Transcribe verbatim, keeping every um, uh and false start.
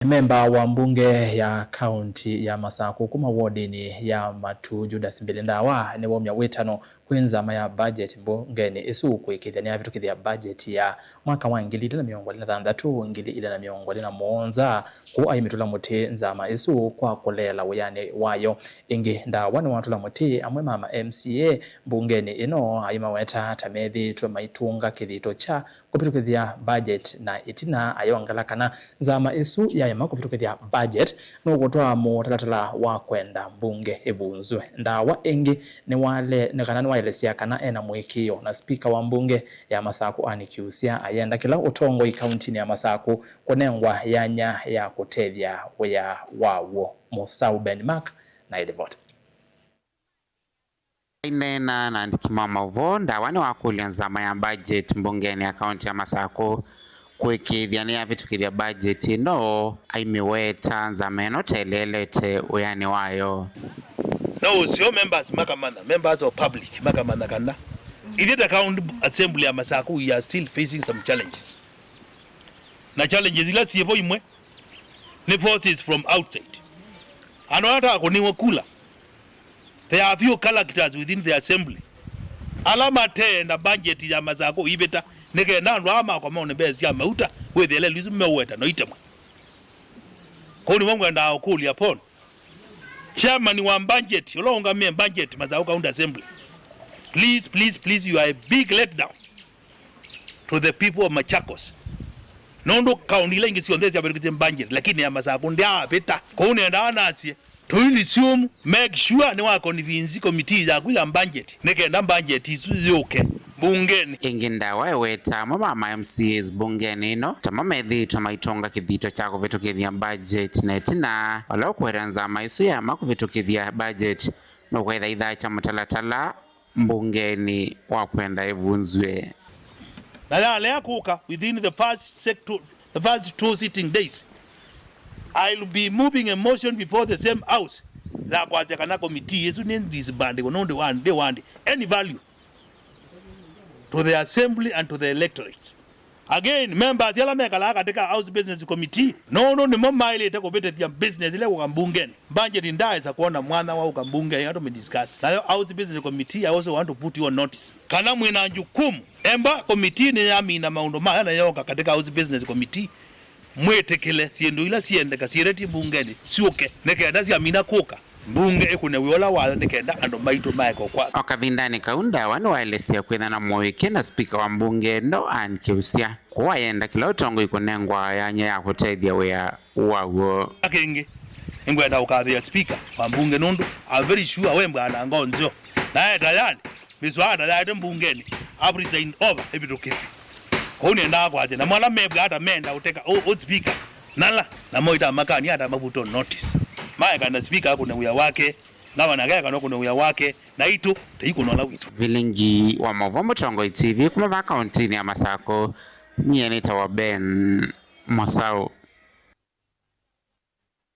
Memba wa mbunge ya kaunti ya Masakũ kuma wodinĩ ya Matuu, Judas Mbili Ndawa, nĩwaumya wĩtano kwĩ nzama ya budget mbungenĩ ĩsu kũĩkĩĩthya nĩyavĩtũkĩthya budget ya mwaka wa ngili ilĩ na mĩongo ĩlĩ na thanthatũ, ngili ilĩ na mĩongo ĩlĩ na mũonza, kũu aimĩtũla mũtĩ nzama ĩsu kwa kũleela wĩanĩ wayo. Ĩngĩ, Ndawa nĩwatũla mũtĩ amwe ma ma M C A mbungenĩ ĩno aimaweta ta methĩĩtwe maitũnga kĩthito kya kũvĩtũkĩthya budget, na ĩtina ayongela kana nzama ĩsu yaema kũvĩtũkĩthya budget nũkũtwaa mũtalatala wa kwenda mbunge ĩvunzwe. Ndawa ĩngĩ nĩwale-, nĩ kana nĩwaelesya kana ena mũĩkĩĩo na spika wa mbunge ya Masakũ Ann Kiusya ayenda kĩla ũtongoi kauntinĩ ya Masakũ kũnengwa yanya ya kũtethya wĩa waw'o. Mũsaũ Ben Mark na ĩlivoti. Aineena na andĩki ma maũvoo, Ndawa nĩwakũlya nzama ya budget mbungenĩ ya kaunti ya Masakũ kũĩkĩĩthya nĩyavĩtũkĩthya budget ĩno, aimĩweta nzama ĩno ta ĩleelete wĩanĩ wayo. No ũseo members makamanya, members of public makamanya kana ithyĩ ta county assembly ya Masakũ, we are still facing some challenges. Na challenges ila syĩvo imwe nĩ forces from outside. Andũ ala matakũnĩwe kula, there are few characters within the assembly ala mateenda budget ya Masakũ ĩvĩta, nĩ kenda andũ aa makwa mone mbesa sya mauta, wĩthĩe lelũ isu meũweta no itemwe. Kũu nĩvo ngwendaa ũkũlya Paul, chairman wa budget, ũla ũngamĩe budget Masakũ County Assembly. Please, please, please, you are a big letdown to the people of Machakos. Nũndũ kaunti ila ingĩ syonthe syavĩtũkĩtye budget, lakini ya Masakũ ndyaavĩta. Kũu nĩendaa nasye, tũilisyũmu, make sure nĩwa convince committee yaku ya budget, nĩ kenda budget isu yũke mbungenĩ. Ĩngĩ, Ndawa eweta amwe ma ma M C As mbungenĩ ĩno ta mamethĩĩtwe maitonga kĩthito kya kũvĩtũkĩthya budget, na ĩtina vala ũkwĩra nzama ĩsu yaema kũvĩtũkĩthya budget nũkwĩthaitha kya mũtalatala mbungenĩ wa kwenda ĩvunzw'e. Na yalea kũka within the first sector, the first two sitting days, I'll be moving a motion before the same house ya kwasya kana committee ĩsu nĩ disbandĩwe nũndũ wa ndĩ wa ndĩ any value to the assembly and to the electorate. Again, members ala mekalaa katika House Business Committee, nũndũ nĩmo maĩlĩte kũvĩtĩthya business ila kũka mbungenĩ. Budget ndaesa kwona mwanya wa ũka mbungenĩ na tũmĩdiscuss. Nayo House Business Committee, I also want to put you on notice. Kana mwĩna jukumu, emba committee nĩyamina maũndũ maya na yoka katika House Business Committee, mwĩtĩkĩle syĩndũ ila siendeka syĩletye mbungenĩ syũke, nĩ kenda syamina kũka, mbunge ĩkũne wĩa ũla wayo nĩ kenda andũ maitũ maeke ũkwatha. O kavindanĩ kau, Ndawa nĩwaelesya kwĩthana mũĩkĩ na spika wa mbunge ĩno, Ann Kiusya, kũu ayenda kĩla ũtongoi kũnengwa yanya ya kũtethya wĩa waw'o. Kĩngĩ, nĩngwenda ũkathĩa spika wa mbunge nũndũ I'm very sure we mbwananga nzeo nae tayarĩ mĩswada yaete mbungenĩ, I've resigned over ĩvĩtũkĩthw'e. Kwoou nĩendaa kwasya namo ala mebw'a ata menda ũteka ũ, ũ speaker nala, namo itamakani ata mavutwa notice. Maekana speaker akũne wĩa wake, ngavana akekana ũkũne wĩa wake, naitũ tũikũna ũla witũ. Vilingi wa maũvoo Mũtongoi T V kuma vaa kauntinĩ ya Masakũ, nyie nĩtawa Ben Mũsaũ.